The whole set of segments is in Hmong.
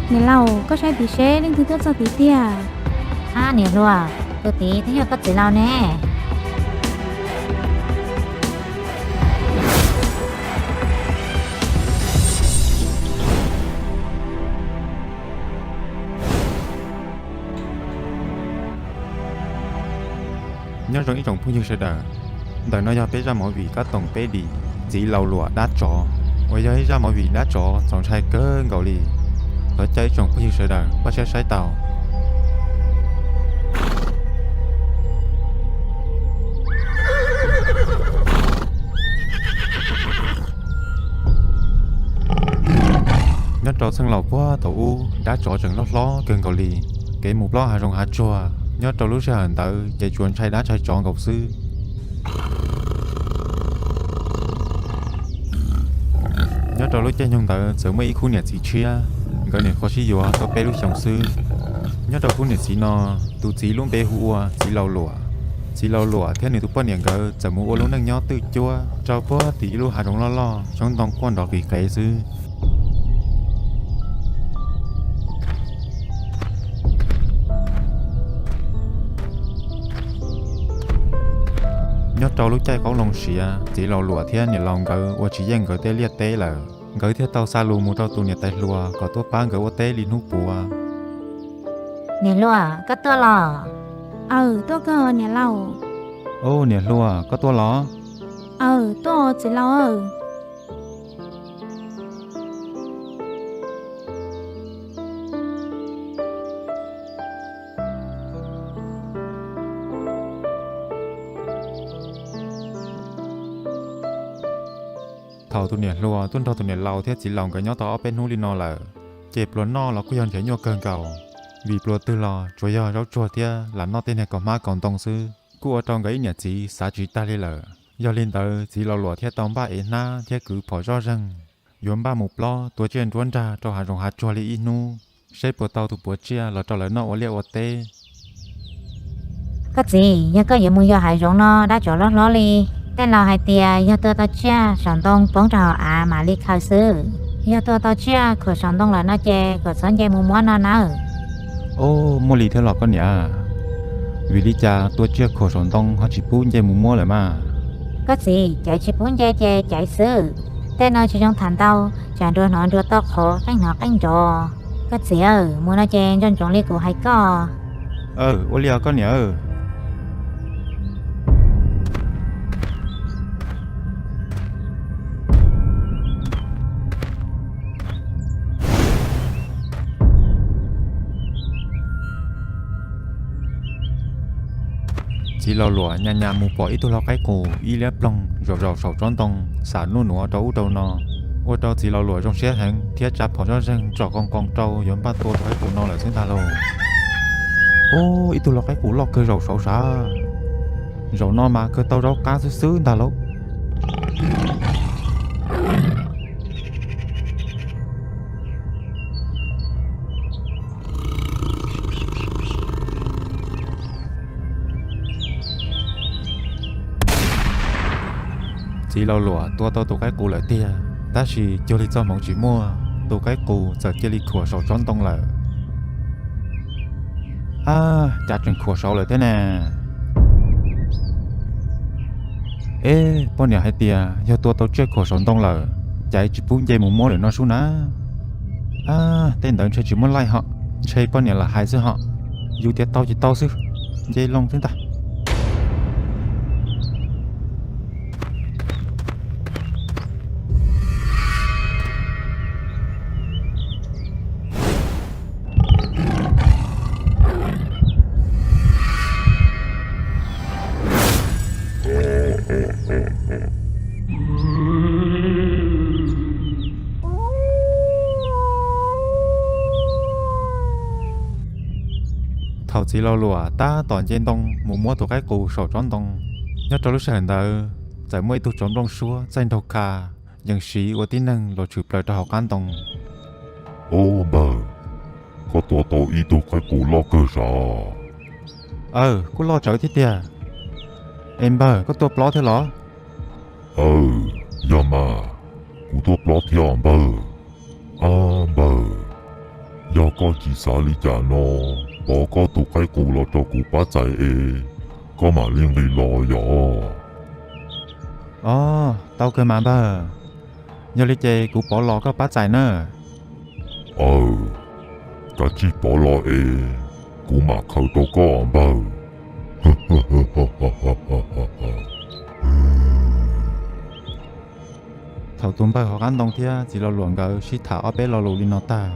Niam laus, koj saib tid seb leej twg tuaj txog tid tiag. Ab niam hluas, tus tid twb yog koj txiv laus ne. Nyob zoo ib tsoom phooj ywg sawv daws, ntawm no yog peb zaj movie kab toom peb D, Txiv Laus Luam Dab Tsov, uas yog ib zaj movie dab tsov txaus ntshai kawg nkaus li. Thov caw ib tsoom phooj ywg sawv daws pab saib saib tau. Nyob rau txheej laus puag thaum ub, dab tsov tseem loj hlob kawg nkaus li. Kev mus plob hav zoov hav tsuag nyob rau lub sij hawm ntawd ces tsuas ntshai dab ntshai tsov nkaus xwb. Nyob rau lub caij nyoog ntawd txawm muaj ib khub niam txiv tshiab, nkawd nyuam qhuav sib yuav tau peb lub xyoos xwb. Nyob rau khub niam txiv no, tus txiv lub npe hu ua Txiv Laus Luam. Txiv Laus Luam thiab nws tus poj niam nkawd txawm mus ua lub neej nyob twj cuab rau puag tim ib lub hav zoov loj loj, xyoob ntoo quaj nrov qis qev xwb. Nyob rau lub caij qoob loo siav, Txiv Laus Luam thiab niam laus nkawd ua tsis yeej nkawd tej liaj teb lawm, nkawd thiaj tau xa lus mus rau tus niam tais hluas kom tuaj pab nkawd ua teb li hnub puav. Niam hluas, koj tuaj los? Aws, tuaj kawg niam laus. Au, niam hluas, koj tuaj los? Aws, tuaj txiv laus aw. Thaum tus niam hluas tuaj nrog tus niam laus thiab txiv laus nkawd nyob tau ob peb hnub li no lawm, ces pluas noj los kuj yog nrhiav nyuaj kawg nkaus, vim pluas twg los tsuas yog zaub tsuag thiab lam noj tej niag kaus hmab kaus ntoo xwb, kuj ua rau nkawd ib niam txiv xav tsis tag li lawm. Yog li ntawd txiv Laus Luam thiaj tau npaj ev hnab thiab kwv phom zoj zeeg, yuav npaj mus plob tua tsiaj nruab nrag rau hav zoov hav tsuag li ib hnub, seb puas tau tus puav tsiaj los rau lawv noj ua liaj ua teb. Koj txiv, yog koj yuav mus yos hav zoov no dab tsov loj hlob li, tej laus hais tias yog tua tau tsiaj saum ntoo poob rau hauv av mam li khaws xwb. Yog tua tau tsiaj khuam saum ntoo lawm no ces kom txhob nce mus muab no nawb. Ub, muaj li thiab los koj niam? Vim li cas tua tsiaj khuam saum ntoo ho tsis pub nce mus muab lawm mas? Koj txiv, caiv tsis pub nce ces caiv xwb. Tej no tsis zoo tham ntau, tsam nruas hnov nruas tau qhov qeej hnov qeej nrov. Koj txiv aw, mus no ces nco ntsoov li kuv hais koj. Aw, ua li os koj niam aw. Txiv Laus Luam nyas nyas mus pom ib tug lau qaib qus ib liab ploog zaum zaum saum tsob ntoo, xam nuj nuav rau ub rau no, ua rau txiv Laus Luam zoo siab heev thiab tsa phom zoj zeeg tsom qoo qoo rau yuav npaj tua tus qaib qus no lawm xwb ntag lauj. Ub, ib tug lau qaib qus loj kawg zaum saud sav. Zaum no mas kawg tau zaub qab xwb xwb ntag lauj. Txiv Laus Luam tua tau tus qaib qus lawm tiag, tab sis cuag li txoj hmoov tsis muaj, tus qaib qus txawm cia li khuam saum tsob ntoo lawm. Ab, cas tseem khuam saud lawm thiab ne? Eb, poj niam hais tias yog tua tau tsiaj khuam saum ntoo lawm, caiv tsis pub nce mus muab lawm no sub na. Ab, tej ntawd ntshe tsis muaj laij hos, ntshe poj niam lam hais xwb hos. Yus tias tau ces tau xwb, nce loo xwb ntag. Thaum txiv Laus Luam tab tom nce ntoo mus muab tus qaib qus saum tsob ntoo, nyob rau lub sij hawm ntawd txawm muaj ib tug tsov nplooj suab txaij nraug kha, yees siv ua tib neeg los tshwm plaws rau hauv qab ntoo. Ob npawg, koj tua tau ib tug qaib qus loj kawg sav. Aw, kuj loj tsawv thiab tiag. Es npawg, koj tuaj plob thiab los? Aw, yog mas, kuv tuaj plob thiab npawg. Ab npawg, Yog koj tsis xav li cas no, pov koj tus qaib qus los rau kuv pab txais es koj mam li nqis los yom. Os, tau kawg mas npawg. Yog li ces kuv pov los koj pab txais na. Aw, kav tsij pov los es kuv mam khaws rau koj npawg. Thaum tus npawg hauv qab ntoo thiab txiv laus luam nkawd sib tham ob peb lo lus li no tag,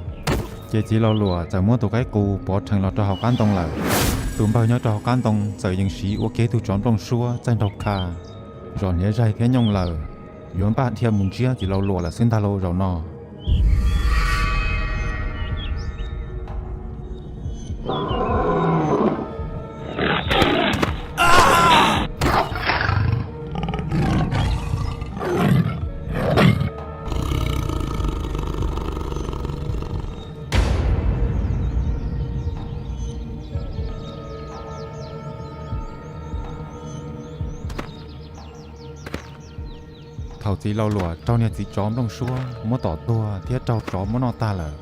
ces txiv laus luam txawm muab tus qaib qus pov rhees los rau hauv qab ntoo lawm. Tus npawg nyob rau hauv qab ntoo txawm yeej siv ua kiag tug tsov nplooj suab txaij nraug kha, zom hniav zaig thiab nyooj lawm, yuav npaj dhia mus ntsiab txiv laus luam lawm xwb ntag lauj zaum no. Thaum txiv laus luam raug niag txiv tsov nplooj suab muab tom tuag thiab raug tsov muab noj tag lawm,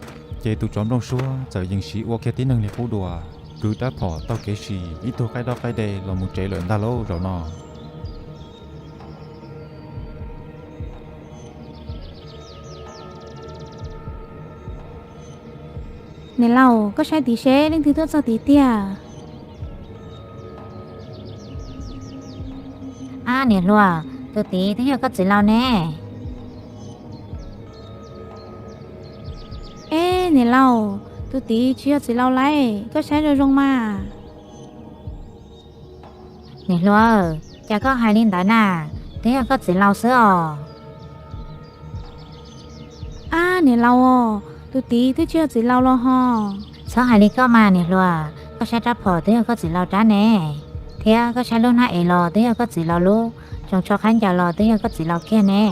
ces tus tsov nplooj suab txawm yeej siv ua kiag tib neeg li qub dua, kwv rab phom taug kev sim ib tug qaib dob qaib de los mus tsev lawm ntag lauj zaum no. Niam laus, koj saib tid seb leej twg tuaj txog tid tiag. Ab niam hluas, tus tid twb yog koj txiv laus ne. Eb niam laus, tus tid tsis yog txiv laus lauj, koj saib zoo zoo mas. Niam hluas, cas koj hais li ntawd na, twb yog koj txiv laus xwb os. Ab niam laus os, tus tid twb tsis yog txiv laus los ho. Txhob hais li koj mas niam hluas, koj saib rab phom twb yog koj txiv laus rab ne, thiab koj saib lub hnab ev los twb yog koj txiv laus lub, tsoos tsho qhaib ncaws los twb yog koj txiv laus kiag ne.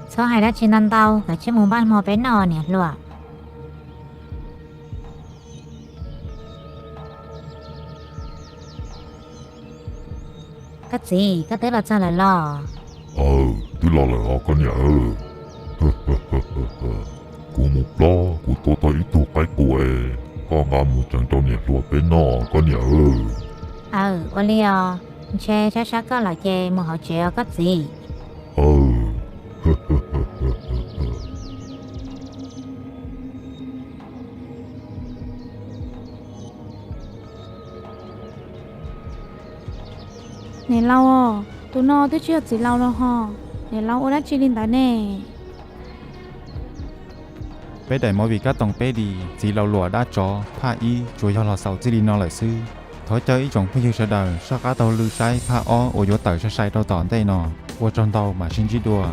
Txhob hais dab tsi ntau ntau, kav tsij mus npaj hmo peb noj niam hluas. Koj txiv, koj twb los txog lawm los? Aw, twb los lawm os koj niam. Kuv mus plob kuv tua tau ib tug qaib qus es koj nqa mus tseev rau niam hluas peb noj koj niam. Aw, ua li os, ntshe sab sab koj lawm ces mus hauv tsev os koj txiv. Niam laus os, tus no twb tsis yog txiv laus los ho, niam laus ua dab tsi li ntawd ne? Peb daim movie kab toom peb di txiv laus luam dab tsov phaj ib tsuas yog los xaus txij li no lawm xwb. Thov caw ib tsoom phooj ywg sawv daws soj qab taug lw saib phaj ob uas yuav tawm sai sai rau tom ntej no. Ua tsaug ntau, mam sib ntsib dua.